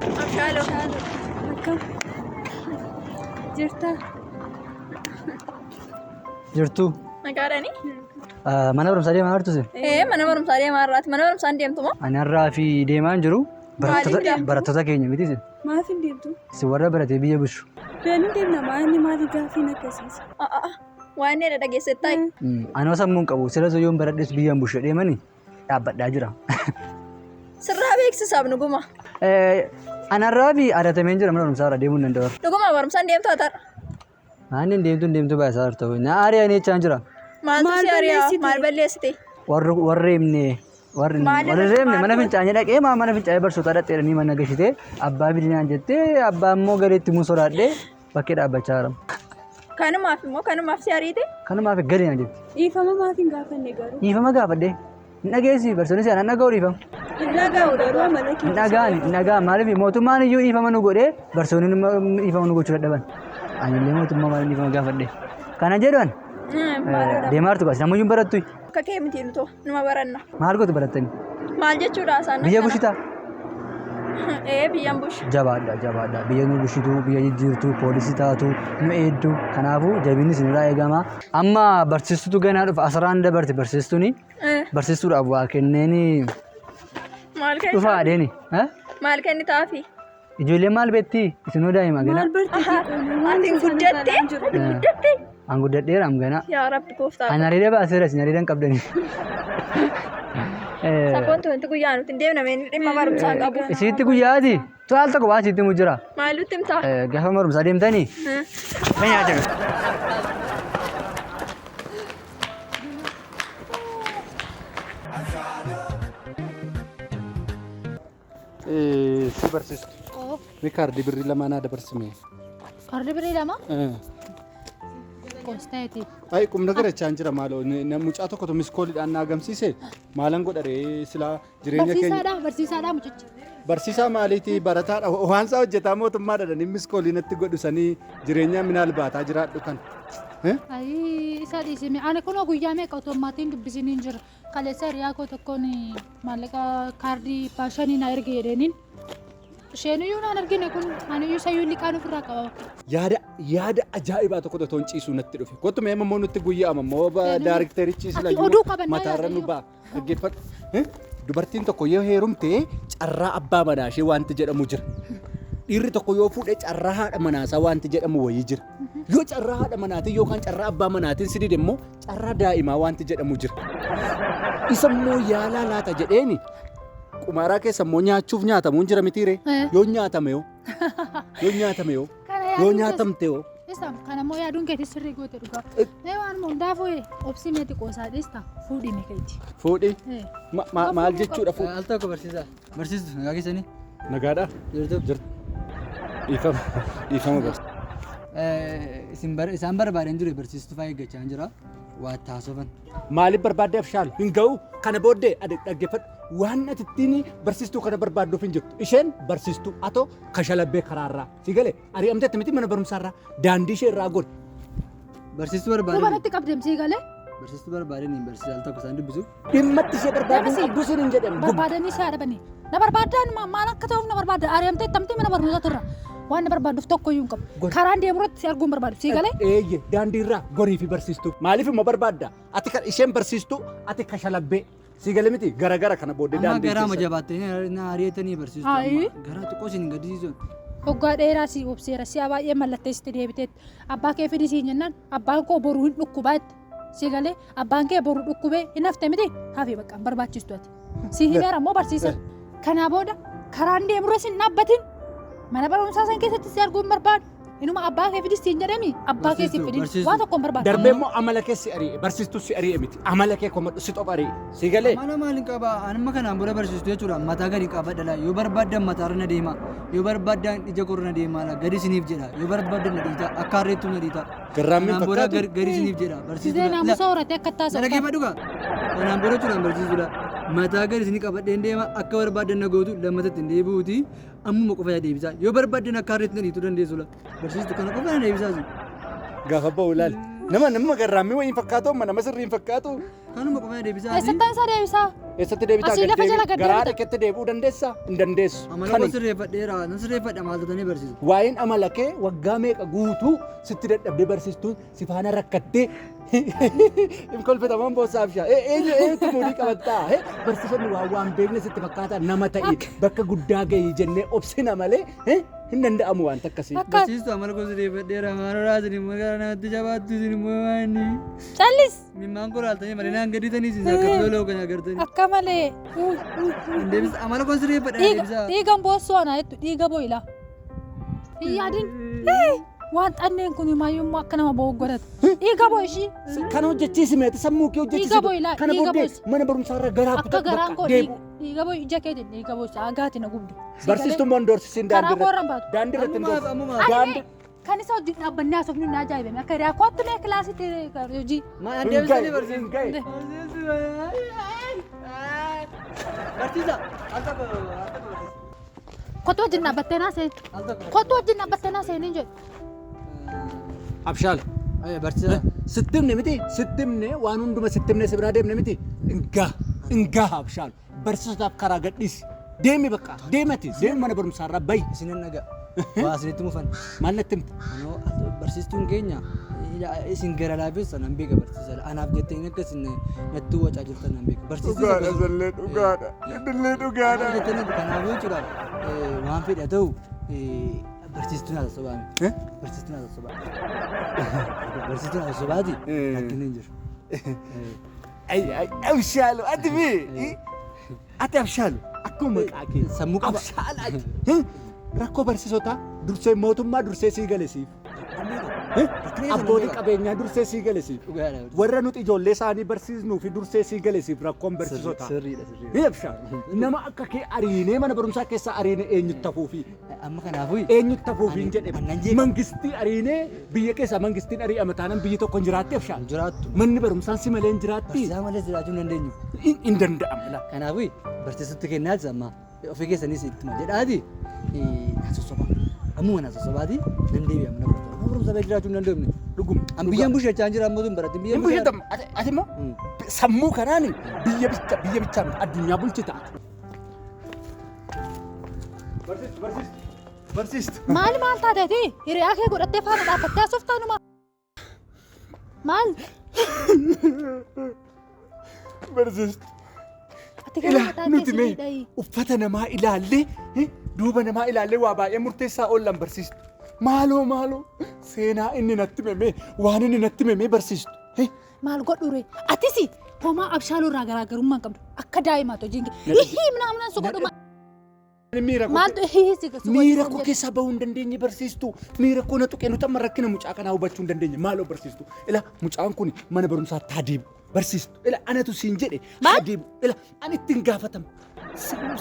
Abshaaloo. Akkam jirta? Jirtu. Nagaadhaani? Mana barumsaa deemaa jirtu isin? Ee mana barumsaa deemaa irraati. Mana barumsaa hin deemtu moo? Ani har'aa fi deemaa hin jiru. Maaliif deemtu? Barattoota keenya miti isin. Maaf hin deemtu? Isin warra baratee biyya bushu. Been hin deemna maanni maali gaaffiin akkasiisa? Waan inni dhageessettaa. Anoo sammuu hin qabu. Sila yoon baradhes biyya hin bushu deemani dhaabbadhaa jira. Sirraa beeksisaaf dhuguma. Ani har'aa fi adatameen jira mana barumsaa irra deemuu hin danda'u. Dhuguma barumsaa hin deemtu haa Maanni hin deemtu hin deemtu baay'isaa jirtu. Na ari'anii jechaan jira. Maaltu Maal si ari'a? balleessite? Maal balleessite? Warri warri himne warri Maal warri irratti reebne maal mana goone? fincaanii dhaqee maa mana fincaanii barsiisota dhaqxeedhanii mana gashitee abbaa fidinaan jettee abbaa immoo galeetti immoo sodaadhee bakkee dhaabbachaa jira. Kanumaaf immoo kanumaaf si ariite? Kanumaaf gadi naan jetti. Dhiifama maaf hin gaafanne garuu? Dhiifama gaafadhee. Hin dhageessi barsiisonni seeraan dhaga'u dhiifama. Hin dhaga'u garuu amala Hin dhaga'an hin dhaga'an maaliif mootummaan iyyuu dhiifama nu godhee barsiisonni dhiifama nu gochuu dadhaban. Ani illee mootummaa maaliif dhiifama gaafadhe. Kana jedhan deemaa jirtu baasi namooyyuu hin barattu. Akka kee miti nutoo numa baranna. Maal gootu barattanii? Maal jechuudha isaan? Biyya bushitaa? Ee biyyan busha. Jabaadha jabaadha biyya nu bushituu biyya jijjiirtuu poolisii taatu nu eeddu kanaafuu jabinni isinirraa eegama. Amma barsiistutu ganaa dhufa asirraan dabarte barsiistuuni barsiistuudhaaf waa kenneeni Maal kenni? dhufaa adeeni. Maal kenni taafi? Ijoolleen maal beekti isinoo daa'ima ganaa. Maal barteetii qoonni? Ati hin guddatte? Ati guddatte? An guddadheera am ganaa. Yaa Rabbi gooftaa. An hariira baaseera isin hariira hin qabdani. Sabboon wanti guyyaa nuti hin deemna mee dhimma barumsaa hin qabu. Isinitti guyyaati. Tu'aal tokko waa isitti himu jira. Maal nutti himtaa? Gaafa barumsaa deemtanii. Na nyaatame. Si barsiistu. Mee kaardii birrii lamaa naa dabarsime. Kaardii birrii lama? Qostaayiti. Ay qubna garachaan jira maaloo mucaa tokkotu miskooliidhaan naa agamsiise maalan godha ree silaa jireenya keenya. Barsiisaadha barsiisaadha mucichi. Barsiisaa maaliitii barataadha waansaa hojjetaa mootummaadha dhanii miskoolii natti godhu sanii jireenya minaal baataa jiraadhu kan. Ayii isa dhiisime ani kunoo guyyaa meeqa otoo maatiin dubbisiniin jira. Kaleessa hiriyaa koo tokkoon maallaqa kaardii baashanii naa erge jedheeniin isheen iyyuu naan argine kun ani iyyuu isayyuu liqaan ofirraa qaba. Yaada yaada ajaa'ibaa tokko otoo hin ciisuu natti dhufe. Kottu mee ammoo nutti guyyaa ammoo daarikterichi Ati silayyuu oduu qabannaa mataarra nu yaadayyuu. ba'a. Dhaggeeffadhu. Dubartiin tokko yoo heerumte carraa abbaa manaa ishee wanti jedhamu jira. Dhiirri tokko yoo fuudhe carraa haadha manaasaa wanti jedhamu wayii jira. Yoo carraa haadha manaatiin yookaan carraa abbaa manaatiin si dide immoo carraa daa'imaa wanti jedhamu jira. Isa immoo yaalaa laata jedheeni qumaaraa keessa immoo nyaachuuf nyaatamuun jira mitiire. Yoo nyaatame yoo yoo nyaatame yoo Kana yoo yaaduun nyaatamte yoo. Isa kana immoo yaaduun keetis sirrii goote dhugaa. Mee waan hundaafuu obsi mee xiqqoo dhiista fuudhii mee keeti. Fuudhi maal jechuudha fuudhi. Al tokko barsiisaa. Barsiistu nagaa keessanii. Nagaadha. Jirtu. Jirtu. Dhiifama dhiifama barsiisa. Isin isaan barbaadeen ture barsiistuu fa'aa eeggachaa jira. Waa itti haasofan. Maaliif barbaadde abshaalu hin ga'u kana booddee ati dhaggeeffadhu waan ati ittiin barsiistuu kana barbaadduuf hin jirtu isheen barsiistuu atoo kashalabbee karaarraa si galee ari'amteetti miti mana barumsaarraa daandii ishee irraa gori. Barsiistuu Quba barbaadeen. natti qabdeem sii galee. Barsiistuu barbaadeen hin barsiisa al tokko isaan dubbisu. Dhimmatti ishee barbaaduu Deebisi. qabdu sin hin jedhan. Barbaadanii si haadhabanii. Na barbaadaan maal akka ta'uuf na barbaadda ari'amtee tamtee mana barnootaa turra. Waan na barbaadduuf tokko iyyuu hin qabu. Karaan deemu irratti si arguun barbaadu. Sii galee? Eeyye daandii irraa gorii fi barsiistuu maaliif immoo barbaadda ati kan isheen barsiistuu ati kashalabbee si galee miti gara gara kana booddee Amma daandii garaa keessa. majabaattanii na ari'atanii barsiistuu Ayi. amma garaa xiqqoo isin hin gaddisiisu. Waggaa dheeraa si obseera si'a baay'ee mallatteessite deebiteetti. Abbaa kee fidi siin jennaan abbaan koo boru hin dhukkubaa jette. Si galee abbaan kee boru dhukkubee hin hafte miti hafi bakka hin barbaachistu ati. Si himeera immoo barsiisa. Kanaa booda karaan deemurra sin dhaabbatin mana barumsaa san keessatti si arguu hin barbaadu. Inuma abbaa kee fidis siin jedhemi abbaa kee si Barsiistuu, fidin barsiistuu. waa tokko hin barbaadu. Darbee immoo amala kee si ari'e barsiistuu si ari'e miti amala kee komadhu si xof ari'e si galee. Mana maaliin qaba anuma kanaan booda barsiistuu jechuudha mataa gadi qabadha laa yoo barbaaddan mataarra na deema yoo barbaaddan ija korra na deema laa gadi isiniif jedha yoo barbaaddan na dhiita akka harreettuu na dhiita. Garraammiin Kanaan booda fakkaatu. gadi isiniif jedha barsiistuu. Sizee naamusa horatee akka Na taasisu. dhaggeeffadhu gaa. Kanaan booda jechuudha barsiisuudha. Mataa gadi isinii qabadheen deema akka barbaaddan na gootu lammatatti hin deebi'uuti ammuma qofa na deebisaa. Yoo barbaaddan akka harreetti na dhiituu dandeessu la. Barsiistu kana qofa na deebisaa isin. Gaafa ba'u ilaali. Nama nama garraamii wayiin fakkaatu amma nama sirrii hin fakkaatu. Kanuma qofa deebisaa. Eessattaan isaa deebisaa? Eessatti deebitaa Asii lafa jala gad garaa deebita. dhaqetti deebi'uu dandeessaa? Hin dandeessu. Amala Kanuma. koo sirreeffadheera. Nan sirreeffadha maal taatanii barsiisu. Waa'een amala kee waggaa meeqa guutuu sitti dadhabdee barsiistuun si faana rakkattee hin kolfataman boossaaf shaa. Eenyu eenyutti muudii qabattaa? Barsiisonni waan waan beekne sitti fakkaata nama ta'i bakka guddaa gahii jennee obsina malee hin danda'amu waan akkasii. Akka Barsiistu amala koo sirreeffadheera. Maaloo isin immoo gara namatti jabaattu isin immoo waan callis mimmaan koo laaltanii malee naan gadditanii isin akka loloo kan agartanii. akka malee. Uy, uy, uy. Deebisa amala koo sirreeffadha Dhiiga deebisa. dhiigan boossoo ana jettu dhiiga boo'ila. Hin yaadin. Waan xanneen kun maayyummaa akka nama boo'u godhata. Dhiiga boo'i ishii. Kana hojjechiisi meeti sammuu kee hojjechiisi. Dhiiga boo'i laa, Kana dhiiga booddee boo'i. mana barumsaarra garaa Akka kutadhu garaan bakka koo deebi'u. dhiiga boo'i ija keetiin dhiiga boo'i agaati na gubdu. Barsiistummaan doorsisiin Karaa daandii koorran baatu. Daandii irratti hin Ammumaaf doorsisin. ammumaaf. Daandii. Kan isa hojii dhaabbannee haasofni na ajaa'ibame akka hiriyaa kootti mee kilaasitti hojii. Maal Hin deebisanii gahe, barsiisu. hin gahe. Barsiisa. Al tokko al tokko barsiisa. Kottu wajjin dhaabbattee naa seeni. Al tokko. Kottu wajjin dhaabbattee naa seeni jedhu. Abshaala. Barsiisa. Sittimne miti sittimne waan hunduma sittimne si biraa deemne miti ingaa ingaa abshaalu barsiisotaaf karaa gadhiisi deemi bakka deemati deemi mana barumsaarraa bayi Isinan nagaa. Waa isinitti mufan. maal natti himta Anoo barsiistuun keenya isin gara laafessa nan beeka barsiisa. Anaaf jettee akka isin natti wacaa jirtan nan beeka. Barsiistuun Dhugaadha sallee dhugaadha. Innillee dhugaadha. Anaaf jettee natti kanaaf jechuudha waan fedha ta'u barsiistuun haa sossobaame. Barsiistuun haa sossobaame. Barsiistuun haa sossobaati rakkinni hin jiru. Abshaalu ati mee ati abshaalu akkuma maqaa kee Sammuu qaba. abshaala ati rakkoo barsiisotaa dursee mootummaa dursee sii gale siif abbootii qabeenyaa dursee sii gale siif Dhugaadha. warra nuti ijoollee isaanii barsiisnuu fi dursee sii gale siif rakkoon barsiisotaa. Sirriidha sirriidha. Ni abshaalu nama akka kee ariinee mana barumsaa keessaa ariinee eenyutti hafuufi Amma kanaafuu eenyutti hafuufi hin Annan jedhe jeeqa. mangistii ariinee biyya keessaa mangistiin ari'ama taanaan biyyi tokko hin jiraatti abshaalu. jiraattu. Manni barumsaan si malee hin jiraatti Barsiisaa malee jiraachuu hin dandeenyu. hin danda'amu. laa. Kanaafuu barsiistutti kennaa jira amma ofii keessanis ittuma jedhaati na sossobaa. Ammuma na sossobaati nan deebi'a mana barumsaa. Mana barumsaa bee jiraachuu hin dandeenyu. Dhuguma. An biyyaan bushachaa hin jira ammoo tun baratti Hin bulchitamu. Ati immoo sammuu kanaan biyya bicha biyya bichaa miti addunyaa bulchita. Barsiistu barsiistu barsiistu. Maal maal taateeti? Hiriyaa kee godhattee faana dhaabbattee haasoftaa numa. Maal? Barsiistu. Ati gara Ilaa mataa kee nuti mee sirrii dhayi. uffata namaa ilaallee duuba namaa ilaallee waa baay'ee murteessaa oollan barsiistu. Maaloo maaloo seenaa inni natti himee waan inni natti himee barsiistu. Maal godhu ree? Atis homaa abshaaluu irraa garaagarummaa hin qabdu. Akka daa'imaatu hojiin kee. Ihii minaaminaan si godhu Miira koo maaltu ihii si godhu? miira koo keessaa bahuu hin dandeenye barsiistu. Miira koo na tuqee nuti amma rakkina mucaa kanaa hubachuu hin dandeenye. Maaloo barsiistu. Ila mucaan kun mana barumsaatti haa deebi'u. Barsiistu. Ila anatu siin jedhe haa deebi'u. Ila ani ittiin gaafatama.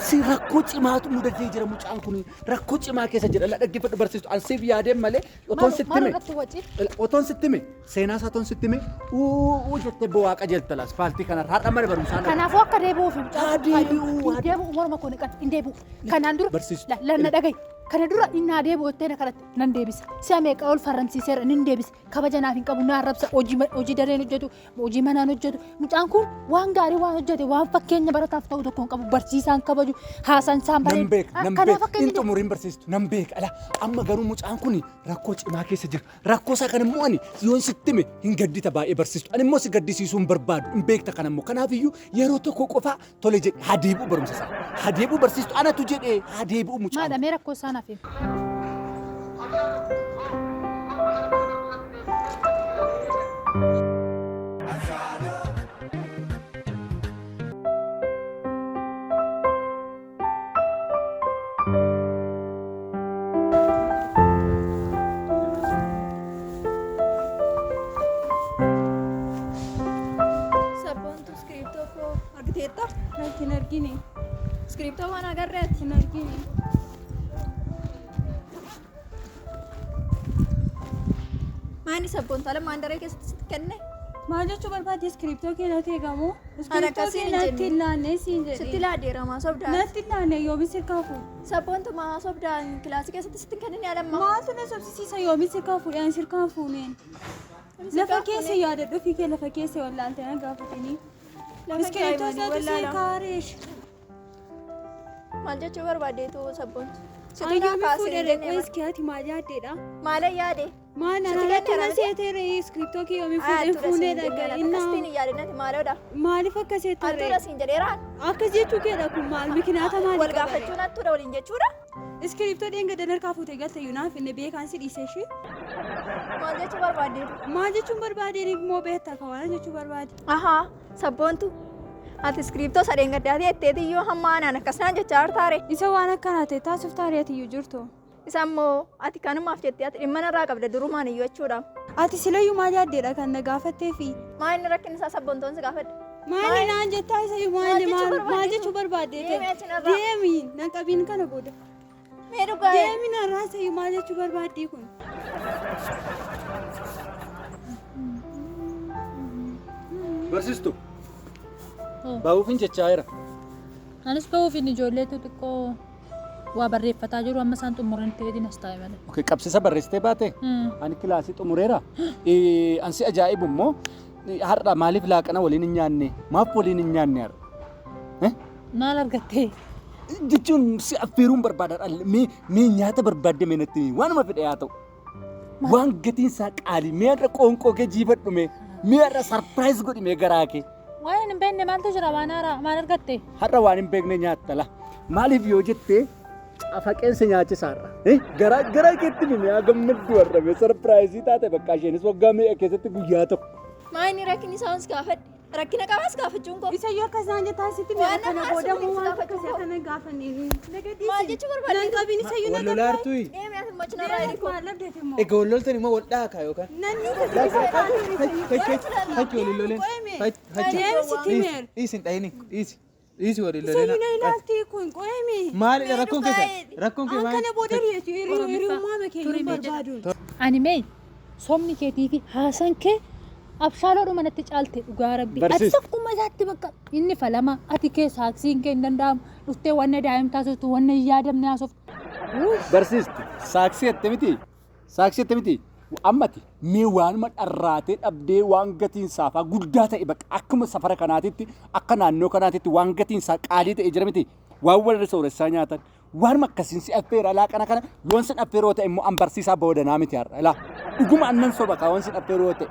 Si rakkoo cimaatu mudatee jira mucaan kun rakkoo cimaa keessa jira. Ila dhaggeeffadhu barsiistu. An siif yaadeen malee otoon sitti Maal hime. irratti waci? Ila otoon sitti hime seenaa isaa otoon sitti hime uu jettee bo'aa qajeelta asfaaltii kanarra har'a mana barumsaa na Kanaafuu akka deebi'uuf mucaan Haa deebi'u, Hin haa deebi'u morma koo niqan hin deebi'u. Kanaan dura Barsiistu. lanna dhagahi. Kana dura inni haa deebi'u jettee na kadhatte nan deebisa. Si'a meeqa ol farramsiiseera nan deebisa. Kabaja naaf hin qabu na arrabsa hojii dareen hojjetu hojii manaan hojjetu. Mucaan kun waan gaarii waan hojjete waan fakkeenya barataaf ta'u tokko hin qabu barsiisaan kabaju haasaan isaan Nan bareedu. beeka, nan Kanaaf beeka. akka Hin inni xumuriin barsiistu, nan beeka. Ala amma garuu mucaan kun rakkoo cimaa keessa jira. Rakkoo isaa kana immoo ani yoon sitti hime hin gaddita baay'ee barsiistu. Ani immoo si gaddisiisuu hin barbaadu, hin beekta kana immoo. Kanaaf iyyuu yeroo tokko qofaa tole jedhe haa deebi'u barumsa isaa. Haa deebi'u barsiistu anatu jedhe haa deebi'u mucaan. maadha mee rakkoo isaa naaf himi. Sabboontu iskiriiptoo koo argiteetta? Lakki hin argine. Iskiriiptoo waan agarreeti. Hin argine. Maani sabboontu lamaan daree keessatti sitti kenne? Maal jechuu barbaadde iskiriiptoo kee natti eegamu? Iskiriiptoo akkasiin kee hin natti jenne. hin laanne siin Sitti jedhe. laadeera maa sobdaa? Natti hin laanne yoomis sirkaa fuudhu? Sabboontu maa sobdaa kilaasii keessatti sitti hin kennine alamma? Maaltu na sobsisiisa yoomis sirkaa fuudhe ani sirkaa fuuneen. Lafa keessa yaadadhu ofii kee lafa keessa wallaalte na gaafatanii. Iskiriptoo isaatu si kaareesh. Maal jechuu barbaaddeetu sabboontu? Situ naa Ayyoomi kaasee fuudhe hin reeqoo jennee bara. iskiyaati maal yaaddeedha? Maalan yaade? Maal Situ anarratti kenneera na miti? seeteere iskiriptoo kee yoomii fuudheen Attuudha fuunee siin dhaga jennee innaa akkasitiin hin yaadinati maaloodha. maaliif akka seetaree? Attuudha siin jedheeraan. Akkas jechuu keedha kun maal mikinaata maali Wal gaafachuun attuudha waliin jechuudha. Iskiriptoo dheengadda harkaa fuutee galte iyyuu naaf inni beekaan si dhiise ishee. Maal jechuu barbaaddeetu? Maal jechuun barbaadeen immoo beektaa ka waan jechuu barbaade. Ahaa sabboontu. Ati iskiriptoo sadeen gaddaatee jetteetiyyuu hamma anaan akkasnaan jechaa jirtaare. Isa waan akkanaa ta'e taasif taaree ati iyyuu jirtu. Isa immoo ati kanumaaf jettee ati dhimma narraa qabda durumaan iyyuu jechuudha. Ati silayyuu maal yaaddeedha kan na gaafattee fi Maal inni rakkinni isaa sabboontoon si gaafadhe? maali naan jettaa isa iyyuu Maal maali jechuu maal maal barbaaddeetu? jechuu barbaaddeete? Deemi achi narraa. Deemi nan qabiin kana booda. Mee dhugaa Deemi narraa isa iyyuu maal jechuu barbaaddee kun? Barsiistu. Bahuufin jechaa jira. Anis bahuuf inni ijoolleetu xiqqoo waa barreeffataa jiru amma isaan xumuran ta'eetiin as taa'e malee. Okay, qabsiisa barreessitee baate? Ani kilaasii xumureera. Ansi ajaa'ibu immoo har'a maaliif laaqana waliin hin nyaanne? Maaf waliin hin nyaanne har'a? Eh? Maal argattee? Jechuun si affeeruun barbaada. Mee mee nyaata barbaadde mee natti himi. Waanuma fedhe haa ta'u. Waan gatiin isaa qaalii mee har'a qoonqoo kee jiifadhu mee. Mee har'a sarpiraayiz godhi mee garaa kee. Waan hin beekne maaltu jira waan haaraa maal argatte? Har'a waan hin beekne nyaatta la. Maaliif yoo jettee cafaqeensa nyaachisa har'a. Eh, Garaa garaa keetti himi haa gammaddu har'a mee sarpiraayizii taate bakka isheenis waggaa meeqa keessatti guyyaa tokko. Maa inni rakkinni isaa si gaafadhe? Rakkina qabaas gaafachuun koo. Isa iyyuu akkas naan jettaa sitti meera Waan kana nama booda aarsu immoo kun waan si akkasii gaafachuu akkana gaafannee. Maal jechuu barbaadde? Nan qabiin isa iyyuu Wal na lolaartuyi. Deemi ati immoo cinarraa Deemi erikoo. maal dhabdeeti immoo? Egaa wal loltan immoo wal dhaakaa yookaan. Nanni Fachi wal loleen. Fachi. Deemi sitti meera. Dhiisi hin dhayini. Dhiisi. Dhiisi wal Isa iyyuu loleen. na ilaalti kun qo'eemi. Maalidha rakkoon keessan? Rakkoon kee An maali? kana booda hiriyummaa keenya hin barbaadu. Ani mee somni keetii fi haasaan kee abshaaloodhuma natti caalte dhugaa rabbi. Ati Barsiis. tokkuma isaatti bakka inni falama ati kee saaksiin kee hin danda'amu dhuftee wanna daa'imta haasoftu wanna hin yaadamne haasoftu. Barsiistu saaksii jette miti saaksii jette miti ammati mee waanuma dharraatee dhabdee waan gatiin saafaa guddaa ta'e bakka akkuma safara kanaatitti akka naannoo kanaatitti waan gatiin isaa qaalii ta'e jira miti waan warri sooressaa nyaatan waanuma akkasiin si affeera laaqana kana yoon sin affeeroo ta'e immoo an barsiisaa boodanaa miti har'a ilaa dhuguma annan soba kaa yoon sin affeeroo ta'e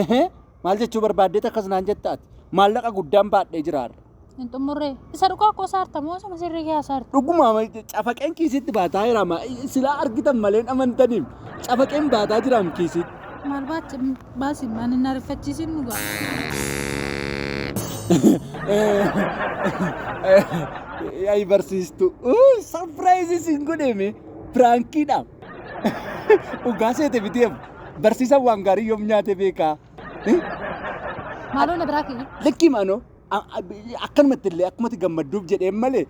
Ehee, maal jechuu barbaaddeet akkas naan jetta ati maallaqa guddaan baadhee jira har'a. Hin xumurree isa dhugaa koo saarta moo isuma sirrii kee hasaarta? Dhuguma cafaqeen kiisitti baataa jira ma silaa argitan malee hin amantaniif cafaqeen baataa jiraam kiisitti. Maal baachi baasi maal hin ariifachiisin dhugaa. Ay barsiistu sarpiraayizii siin godheeme piraankiidha. Dhugaa seete biteef barsiisaan waan gaarii yoom nyaate beekaa. Maaloo na biraa kiyya. Lakkii maanoo akkanumatti illee akkumatti gammadduuf jedheen malee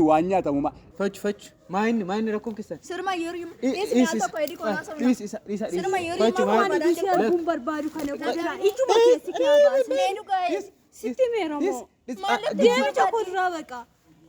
waan nyaatamu ma. Fachi fachi. Maa inni maa inni rakkoon keessan? Sirma yeroo dhiisi mi'a tokko edii koo naasofna. Dhiisi isa dhiisa dhiisa. Sirma yeroo Fachi maal maal? Waan iyyuu si arguun barbaadu kana booda ijuma keessi kee baasi. Mee dhugaa Sitti meera moo? Maal Deemi tokko duraa baqa.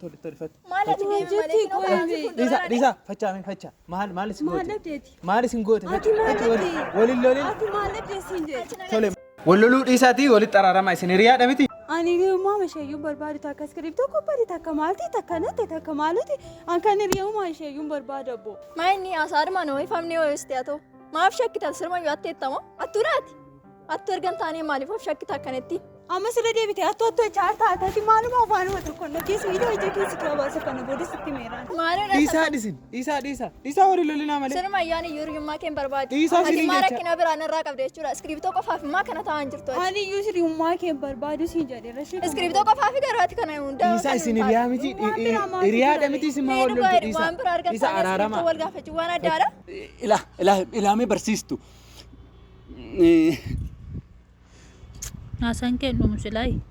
Tole tole fachi. Maal ati deemi malee kinoo karaa kun Dhiisa dhiisa facha ameen facha. Maal maal isin Maal goote? dhabdeeti? Maal isin goote? Ati maal Fachi wal dhabdee? waliin lolin. Ati maal dhabdee siin jedhe? Tole. Wal loluu dhiisaatii walitti araarama isin hiriyaadha miti. Ani hiriyummaa isheeyyuu barbaadu takka iskiriptoo kobbadi takka maalti takka natti takka maaluti an kan hiriyummaa isheeyyuu barbaadu abbo. Maa inni haasaadhuma noo ifamni yoo isti haa ta'u. Maaf shakkitan sirma yoo atteettamo? Attuudhaati. Attu erga hin taane maaliif of shakkita akkanatti? Amma sirra deebite attu attu jechaa taatati maaluma afaanuma tokko na keessa miidhaa ija keessa kee baasa kana booda sitti meeraan. Maaloo Dhiisaa dhiisin dhiisaa dhiisaa dhiisaa waliin lolinaa malee. Sirma ayyaan iyyuu hiriyummaa kee hin barbaadu. Dhiisaa Ati sinin maa jecha. rakkina biraan irraa qabda jechuudha. Iskiriptoo qofaaf maa kana taa'an jirtu ati. Ani iyyuu hiriyummaa kee hin barbaadu siin jedheera ishee. Iskiriptoo qofaaf garuu ati kana hunda. Dhiisaa isin hiriyaa miti hiriyaadha miti isin maa Mee wal dhugaa loltu dhiisaa. waan biraa argan Dhiisaa taane araarama. iskiriptoo wal gaafachuu waan addaadha. Ilaa ilaa ilaamee barsiistu. Haasaan kee hin dhumu silaayi.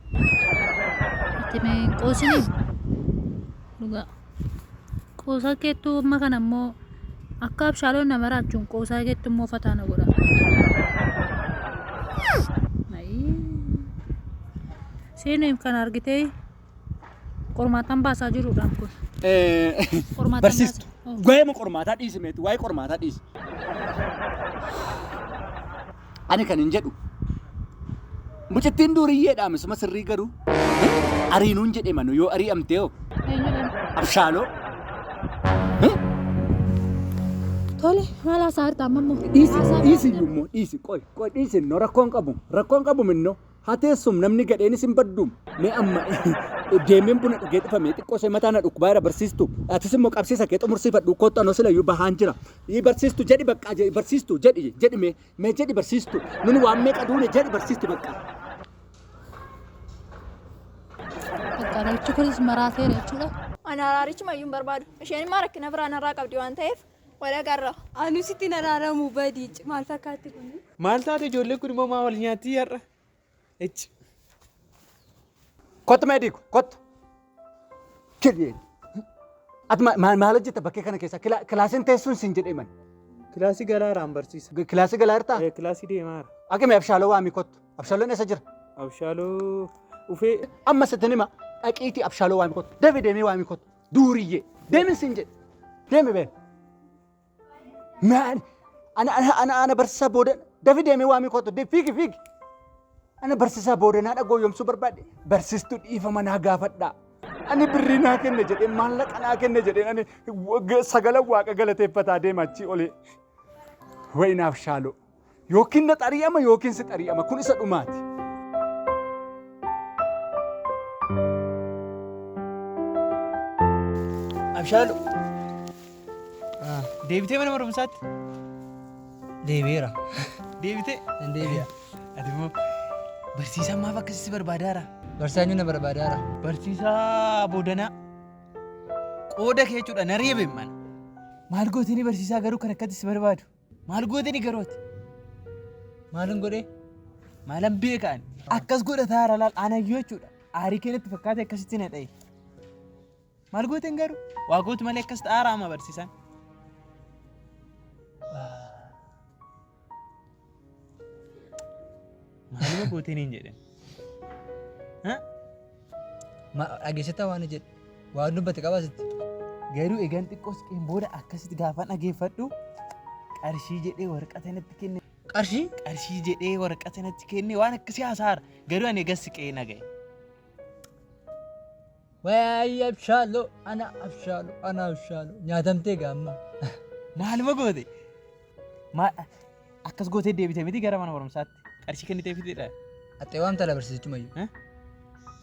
Ati mee hin qoosinii? Dhugaa. Qoosaa keettuu amma kana immoo akka abshaaloon nama raachuun qoosaa keettu immoo fataa na godha. Ayii. Seenuu kana argitee qormaataan baasaa jiruudhaan kun. Qormaataan Barsiistu. baasa. Waa'ee qormaataa dhiisi meeti waa'ee qormaataa dhiisi. Ani kan hin jedhu. Mucattiin duuriyyeedha misuma sirrii garuu. Ariinuun jedhe manu yoo ari'amtee hoo? Eenyudhaan? Abshaaloo. Tole maal haasaa jirta amma immoo? Dhiisi Haasaa dhiisi biraa immoo dhiisi qoy qoy dhiisi innoo rakkoon qabu rakkoon qabu minnoo haa teessum namni gadheenis hin baddu mee amma deemeen buna dhugee dhufame xiqqoo ishee mataa na dhukkubaa jira barsiistu atis immoo qabsiisa kee xumursiifadhu kottu anoo silayyuu bahaan jira Ii barsiistu jedhi baqqaa jedhi barsiistu jedhi jedhi mee mee jedhi barsiistu nuni waan meeqa duune jedhi barsiistu baqqaa. Bakka namichi kunis maraateera jechuudha. Ani araarichuma iyyuu hin barbaadu. Isheen immoo rakkina biraa narraa qabdi waan ta'eef wal agarra. Anu sitti hin araaramu badii maal fakkaatti kun? Maal taate ijoolleen kun immoo maa wal nyaattii har'a? Icci. Kottu mee diiku kottu. Jedhi. Ati maal maal hojjetta bakkee kana keessa kilaasiin teessuun siin jedhee man. Kilaasii galaaraan barsiisa. Kilaasii galaa jirtaa? Eh, Kilaasii deemaara. Aqime abshaaloo waamii kottu. Abshaaloon eessa jira? Abshaaloo ufee Amma sittin hima dhaqiitii abshaaloo waamii kottu. Deemi deemee waamii kottu. Duuriyyee. Deemin siin jedhe. Deemi bee. Maal? Ana ana ana ana barsiisaa booda dafi deemee waamii kottu. De fiigi fiigi. Ana barsiisaa boodanaa dhagooyyomsuu barbaade. Barsiistuu dhiifama naa gaafadhaa. Ani birrii naa kenne jedhee maallaqa naa kenne jedhee ani sagala waaqa galateeffataa deema achii olee. Wayinaaf shaaloo. Yookiin na xari'ama yookiin si xari'ama kun isa dhumaati. Abshaalu. Deebitee mana barumsaatti? Deebi'eera. Deebitee? Nan deebi'a. Ati immoo barsiisaan maaf akkasii si barbaadaara? Barsiisaan eenyu na barbaadaara? Barsiisaa Boodanaa. Qooda kee jechuudha na reebe mana. Maal gootanii barsiisaa garuu kan akkatti si barbaadu? Maal gootanii garuu ati? Maalin godhee? Maalan beeka ani? Akkas godhataa haara laal anayyuu jechuudha. Aarii kee natti fakkaate akkasitti na dhaye. Maal gooteen garuu? Waa gootu malee akkas ta'aa raama barsiisaan. Maaluma gooteen hin jedhan. Dhageessetta waan jedhe. Waan dubbate qabaa sitti. Garuu egaan xiqqoo siqeen booda akkasitti gaafan dhageeffadhu qarshii jedhee waraqata natti kenne. Qarshii? Qarshii jedhee waraqata natti kenne waan akkasii haasaara. Garuu ani egas siqee nagaye. Waayee abshaaloo ana abshaaloo ana abshaaloo nyaatamtee gaamma. Maaluma goote? Akkas gootee deebite miti gara mana barumsaatti. Qarshii kennitee fitidha. Axxee waamta la barsiisichumayyuu. Eh?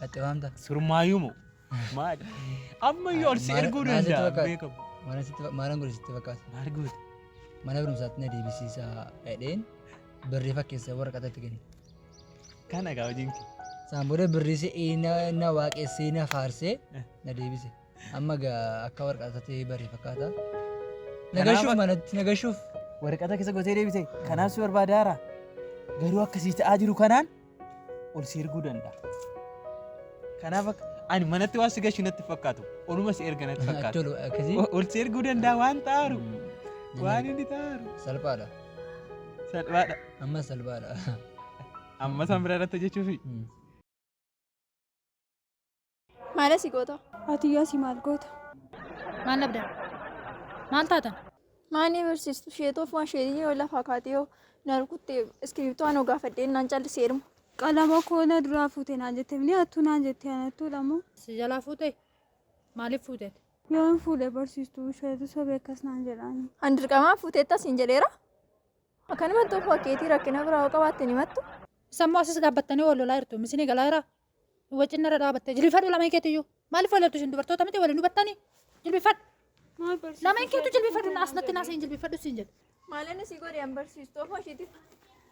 Axxee waamta. Surmaayyuu moo? Maali? Ammayyuu ol si erguu Maal sitti danda'a. fakkaata? Beekamu. Maal sitti maalan godhe sitti fakkaata? Maal goote? Mana barumsaatti na deebisiisaa jedheen birrii fakkeessee waraqata itti kenne. Kana egaa hojiin kee. Isaan booda birrii se'ee na na waaqessee na faarsee na deebise. Amma egaa akka waraqata ta'ee bare fakkaata. Na gashuuf manatti na gashuuf. Waraqata keessa gootee deebite. Kanaaf si barbaadaara. Garuu akkasii ta'aa jiru kanaan ol si erguu danda'a. Kanaaf akka ani manatti waan si gashu natti fakkaatu. Oluma si erga natti fakkaatu. Tolu akkasii. Ol si erguu danda'a waan ta'aaru. Waan inni ta'aaru. Salphaadha. Salphaadha. Amma salphaadha. Amma san bira irratti hojjechuufi. Maal asii goota? Ati yaa si maal goota? Maal dhabdan? Maal taatan? Maanii barsiistu isheetu ofuma isheetii yoo lafaa kaatee yoo na rukutte iskiriiptoo anoo gaafadhee naan callisee dhuma. Qalama koo na duraa fuute naan jette mini hattuu naan jette an hattuudha moo? Si jalaa fuute? Maaliif fuute? Yoon fuudhe barsiistuu isheetu sobee akkas naan jedhaani. An dirqamaa fuuteetta siin jedheera. Akkanumatti ofuma keetii rakkina biraa yoo qabaatte hin himattu. Isan moo asis dhaabbattanii wal lolaa jirtu. Misinii galaa jira. Wacin narra dhaabattee jilbifadhu lameen keetiyyuu. Maaliif wal loltu isin dubartoota miti waliin hubattanii? Jilbifadhu. Maal barsiistuu Lameen keetu jilbifadhu as natti naasee jilbifadhu siin jedhe. Maal inni sii godhe an barsiistuu ofuma isheetiif.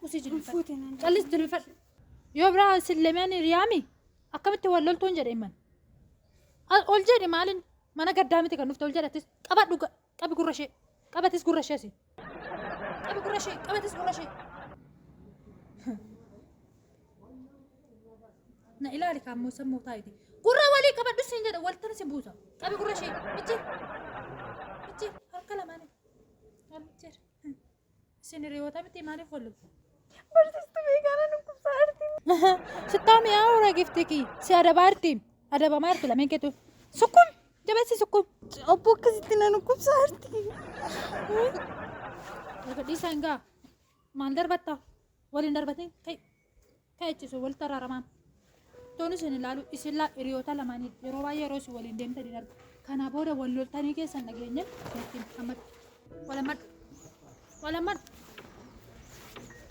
Usii jilbifadhu. Fuute naan Callis jilbifadhu. Yoo biraa isin lameen hiriyaami akkamitti wal loltuun jedhe himman. Ol jedhi maalin mana gaddaa miti kan dhufte ol jedhatis qabadhu qabi gurra ishee qabatis gurra ishee asii. Qabi gurra ishee qabatis gurra ishee. Na ilaali kaammoo sammuu taa'iti. Gurra walii qabadhu siin jedha walittan isin buusa. Qabi gurra ishee michi michi harka lamaanii. Michi isin hiriyoota miti maaliif wal loltu? Barsiistuu beekaa na dhukkubsaa jirti. Sittaa mi'aawu gifti kii si adabaa jirti adabamaa jirti lameen keetu. Sukkum jabeessi sukkum. Obbo akkasitti na dhukkubsaa jirti. Erga dhiisaa hin gaa maal darbatta? Waliin darbatin ka'i. Ka'i achisu walitti araaramaa. Toon isin ilaalu isin laa hiriyoota lamaanii yeroo baay'ee yeroo isin waliin deemtan hin argu. Kana booda wal loltanii keessan dhageenye ittiin hammadhu. Wal hammadhu. Wal hammadhu.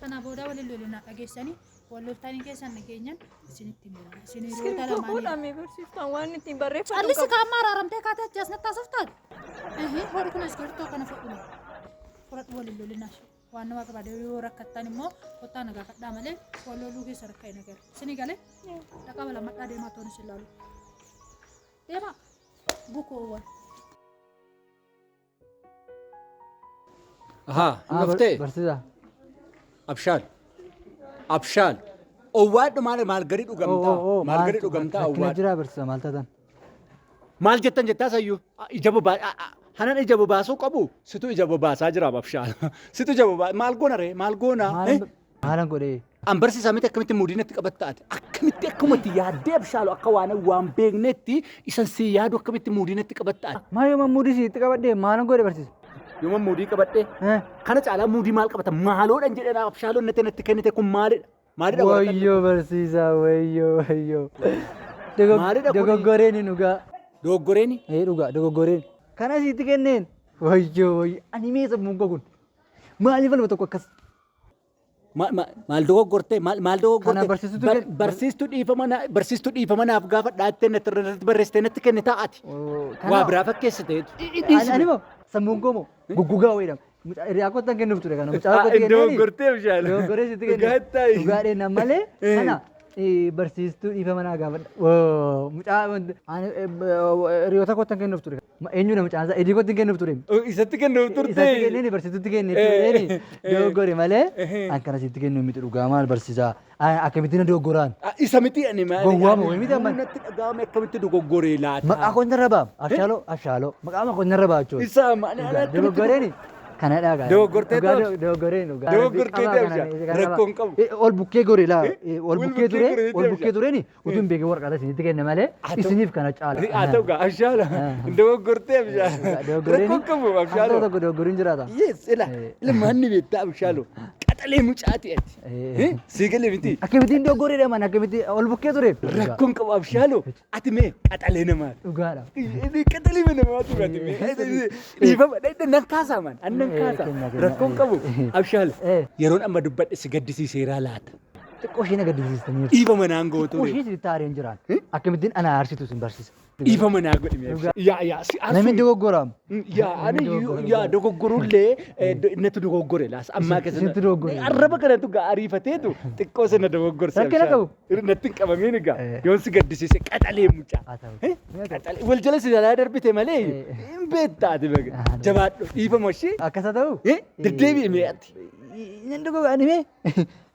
Kana booda waliin lolinaa dhageessanii wal loltanii keessan dhageenyan isinitti himera. Isin hiriyoota Iskiriptoo lamaanii. fuudhame barsiiftaan waan ittiin barreeffatu Callisi qabu. kaamma araaramtee kaatee achi as natti haasoftaati. Hodhu kun iskiriptoo kana fudhu. Fudhadhu waliin lolinaa. Waan nama barbaade yoo rakkattan immoo kottaa na gaafadhaa malee wal loluu keessa rakka hin agarre. Isinii galee dhaqaa balamadhaa deemaa toon isin laalu. Deemaa bukoowwan. Ahaa, hin dhuftee? Barsiisaa. Abshaal. Abshaal. Owwaadhu maal maal gadi dhugamtaa? Maal gadi dhugamtaa Rakkina owwaadhu? jiraa barsiisaa maal taatan? Maal jettan jettaa sayyuu? Ija bobaa hanan ija bobaasuu qabu situ ija bobaasaa jira abshaal. Situ ija bobaa maal goona ree maal goona? Maalan godhee? An barsiisaa miti akkamitti muudii natti qabatta ati? Akkamitti akkumatti yaaddee abshaalu akka waan waan beeknetti isan si yaadu akkamitti muudii natti qabatta ati? Maal yooma muudii sitti qabadhee maalan godhe barsiisa? Yooma muudii qabadhee kana caalaa muudii maal qabata? Maaloodhan jedhee abshaaloon natti natti kennite kun maalidha? Maalidha waraqaan? Wayyoo barsiisaa wayyoo wayyoo. Maalidha kuni? Dogoggoreen dhugaa. Dogoggoreen? Ee dhugaa dogoggoreen. Kana sitti kenneen. Wayyoo wayyoo ani mee sammuun koo kun maaliif alma tokko akkas Maal dogoggortee? Maal maal dogoggortee? Kana barsiistutu Barsiistuu dhiifama barsiistuu dhiifama naaf gaafa dhaattee natti irratti barreessitee natti kenne taa'ati. Waa biraa fakkeessiteetu. Ani moo sammuun koo moo guggugaa wayiidha. Mucaa hiriyaa kootti kan kennuuf ture kana mucaa kootti kenneen. Dogoggortee bishaan. Dogoggoree sitti kenne. Dhugaa taa'i. Dhugaa dheennaan malee kana barsiistuu dhiifama naa gaafadha. Mucaa hiriyoota kootti kan kennuuf ture. Eenyudha mucaan isaa? Edii kootti kennuuf ture. Isatti kennuuf turte. Isatti kenneen barsiistutti kenne jechuudha. Dogoggore malee an kana sitti kennu miti dhugaa maal barsiisaa? Akkamitti na dogoggoraan? Isa miti ani maali? Gowwaa moo miti amma? Natti dhaga'ame akkamitti dogoggoree laata? Maqaa koo narra ba'a. Ashaaloo ashaaloo maqaa koo narra ba'a jechuudha. Isa maali? Dogoggoreen kanadhaa gaa. Dogoggortee Dhugaa ta'us. Dogoggoreen dhugaa. Dogoggortee ta'us rakkoo hin qabu. Ol bukkee gore laa. Ol bukkee ture bukkee ol bukkee tureeni utuu hin beekin waraqaa isinitti kenne malee isiniif kana caala. Haa ta'u gaa abshaala. Dogoggortee abshaala. Dogoggoreen Rakkoo hin qabu abshaala. Al tokko dogoggoriin jiraata. Yes, ila ila maanni beektaa abshaaloo. Qaxalee mucaati ati. Sii galee miti. Akkamittiin doggoreedha man akkamitti ol bukkee ture. Rakkoon qabu abshaaloo. Ati mee qaxalee namaati. Dhugaadha. Qaxalee namaati ati mee. Dhiifama nan kaasaa man an nan kaasaa. Rakkoon qabu abshaala. Yeroon amma dubbadhe si gaddisiiseeraa laata. Xiqqoo ishee na gaddisiistaniirtu. Dhiifama naan gootu. Xiqqoo ishee sitti aareen jiraan. Akkamittiin ana aarsitu sin barsiisa. Dhiifama naa godhi mee. Yaa yaa si aarsu. Namni dogoggoraam. Yaa ani yaa dogoggorullee natu dogoggore laas ammaa keessatti. Sitti dogoggore. Arraba kanatu gaa ariifateetu xiqqoo sana dogoggorse. Rakkina qabu. Natti hin qabamiin egaa yoon si gaddisiise qaxalee mucaa. Qaxalee wal jala si jalaa darbite malee hin beektaa ati baga. Jabaadhu dhiifama ishee. Akkas haa ta'u. Deddeebi'i mee ati. Nan dogoggora ani mee.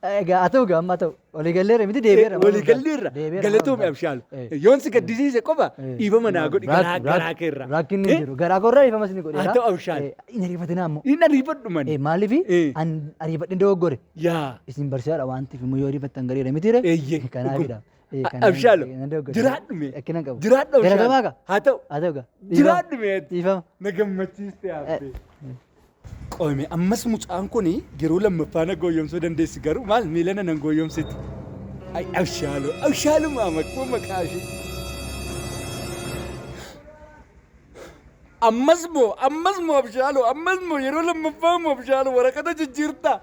Egaa haa ta'u gaa amma haa ta'u. Waliigalleerra miti deebi'eera. Waliigalleerra galatoome abshaalu. Yoon si gaddisiise qofa dhiifama naa godhi garaa garaa keerra. Rakkinni hin jiru. Garaa koorraa dhiifama isin godheera. Haa ta'u abshaalu. Hin ariifatinaa ammoo. Hin ariifadhu mani. Maaliif an ariifadhin dogoggore. Yaa. Isin barsiisaadha waan ta'eef immoo yoo ariifattan gareera mitiire. Eeyyee. Kanaafidha. Abshaalu. Jiraadhu mee. Rakkina hin qabu. Jiraadhu abshaalu. Galatoomaa gaa. Haa ta'u. Haa ta'u gaa. Jiraadhu mee. Dhiifama. Na gammachiiste haaftee. Qoome ammas mucaan kun yeroo lammaffaa na gooyyomsuu dandeessi garuu maal miila na nan gooyyomsitu. Ay abshaaloo abshaaluma makkoo maqaa ishee. Ammas moo ammas moo abshaaloo ammas moo yeroo lammaffaa moo abshaaloo waraqata jijjiirtaa.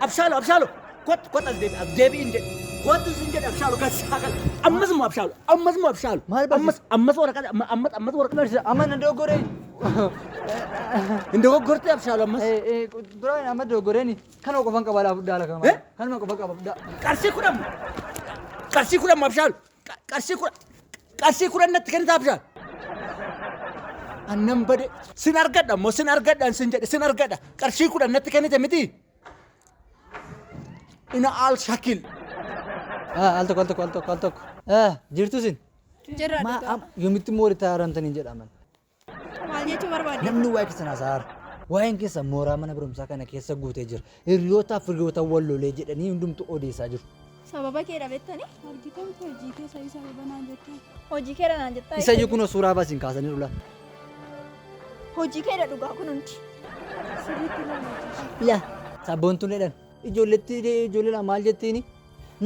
Abshaaloo abshaaloo kottu kottu as deebi as deebi hin jedhe kottu sin jedhe abshaaloo gassaa kan ammas moo abshaaloo ammas moo abshaaloo ammas ammas waraqata ammas ammas waraqata. Amma na dogoggoree. Hin dogoggortee abshaaloo ammas. Duraan amma dogoggoreen kanuma qofan qaba laa fudhaa lafa kanuma qofan qaba fudhaa. Qarshii kudhan qarshii kudhan abshaaloo qarshii kudhan qarshii kudhan natti kennita abshaaloo. Annan bade sin argadha immoo sin argadha sin jedhe sin argadha qarshii kudhan natti kennite miti. Ina al shakil. Al tokko al tokko al tokko al tokko. Jirtu sin. Jirra Maa yoomitti immoo walitti haaramtanii jedhaman. Maal jechuu barbaadde? Namni waa'ee keessan haasa'aara. Waa'een keessa mooraa mana barumsaa kana keessa guutee jira. Hiriyootaaf hiriyoota wal lolee jedhanii hundumtu odeessaa jiru. Sababa kee dhabettanii? Argitamtu hojii keessa isa banaan jettaa. Hojii keedha naan jettaa? Isa iyyuu kunoo suuraa baasiin kaasanii dhula. Hojii keedha dhugaa kun hundi. Sirriitti ilaalaa Ila sabboontuun jedhan. Ijoolletti ijoolleedhaan maal jettiini?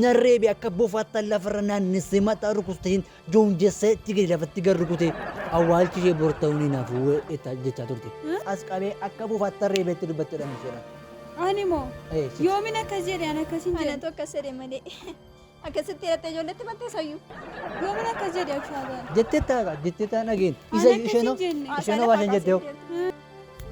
Narreebi akka bofaatti lafarra naannessee mataa rukuteen joonjessee itti gadi lafatti gad rukute awwaalchi ishee bor ta'uun hin hafu jechaa turte. As qabee akka bofaatti reebeetti dubbattedha isheedhaan. Ani moo yoomin akkas jedhe ani akkas hin jedhe. Anatu akkas jedhe malee. Akkasitti hidhattee ijoolletti mattee sayyuu. Yoomin akkas jedhe abshaalaan. Jettee ta'a jettee ta'a dhageen. Ani Isa akkas hin isheenoo jenne. isheenoo waa isheen jettee hoo.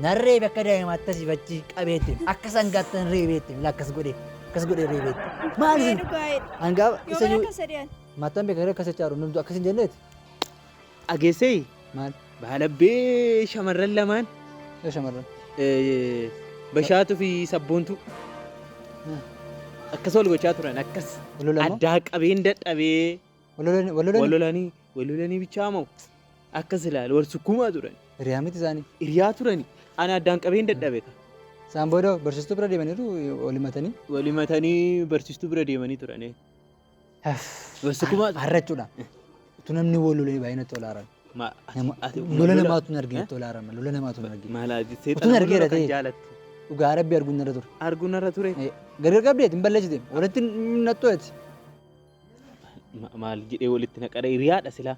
Narreebi akka daa'imaatti asii fachi qabeetti akka sangaatti reebeetti akkas godhe akkas godhe reebeetti. Maal Mee isin dhugaa jedhe. hangafa isa Yoomin iyyuu akkas jedhe ani. maattan beekaa akkas jechaa jiru namtu akkas hin jenneeti. Dhageessee Maal? baalabbee shamarran lamaan Ee shamarran. Bashaatuu fi Sabboontuu akkas wal gochaa turan akkas Wal lolan moo? addaa qabeen dadhabee Wal lolan wal lolan? wal lolanii wal lolanii bichaa moo akkas ilaali wal sukkuumaa turan. Hiriyaa miti isaanii. Hiriyaa turani ana addaan qabeen dadhabe ka. Isaan booda barsiistuu bira deemaniiru wal himatanii. Wal himatanii barsiistuu bira deemanii turani. Wal sukkuumaa turan. Har'a jechuudha. Utuu namni wal lolee baay'ee natti tola haran. Lola namaatu hin argine tola haran. Lola namaatu hin argine. Maal Utuun argeera kan ta'e. jaalattu. Dhugaa rabbi arguun narra ture. Arguun narra ture. Gargar qabdeeti hin balleessite. Walitti nattu eti. Maal jedhee walitti naqara hiriyaadha silaa.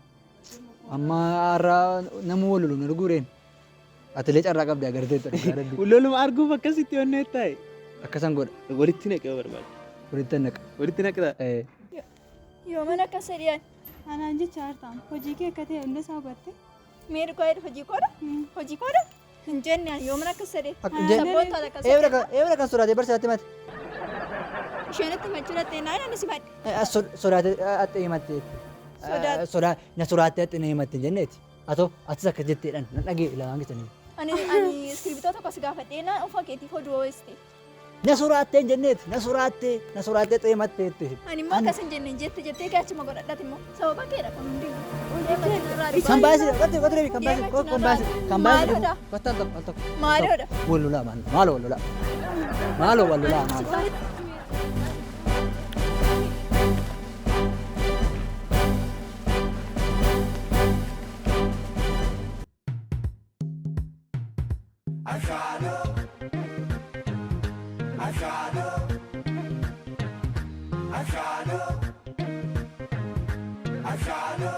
Amma har'a nama wal lolu hin arguu reen. Atilee carraa qabdi agarteetta dhugaa rabbi. Loluma arguuf akkasitti onnee taa'e. Akkasan godha. Walitti naqee barbaada. Walitti naqa. Walitti naqxa. Yoomin akkas jedhe ani. Anaan jecha hartaam hojii kee akka ta'e hunda isaa hubatte. Mee dhugaa jedhe hojii koodha? Hojii koodha? Hin jenne ani yoomin akkas jedhe. Sabboontaan akkas Eebra jedhe. kan eebra kan sodaatee barsiisaatti himate. Isheen itti himachuu dhattee naan ani si madde. Sodaatee axxee himatte. Sodaa na sodaattee axxee na himatte hin jenneeti. Atoo atis akkas jetteedhaan nan dhagee lamaan keessanii. Ani iskiribitoo tokko si gaafadhee naan ofa keetiif oduu ho'iste. Na sodaattee hin jenneeti na sodaattee na sodaattee axxee himatte jette. Ani immoo akkas hin jenne jette jettee gaachuma godhadhati immoo sababa keedha kun hundinuu. Kan baasii qotti qotti deebi kan baasii kan baasii kan baasii Maaloodha? qotti al tokko al tokko. Maaloodha? Wal lolaa maaloo wal lolaa maaloo wal lolaa maaloo. Ashalo, ashalo, ashalo, ashalo.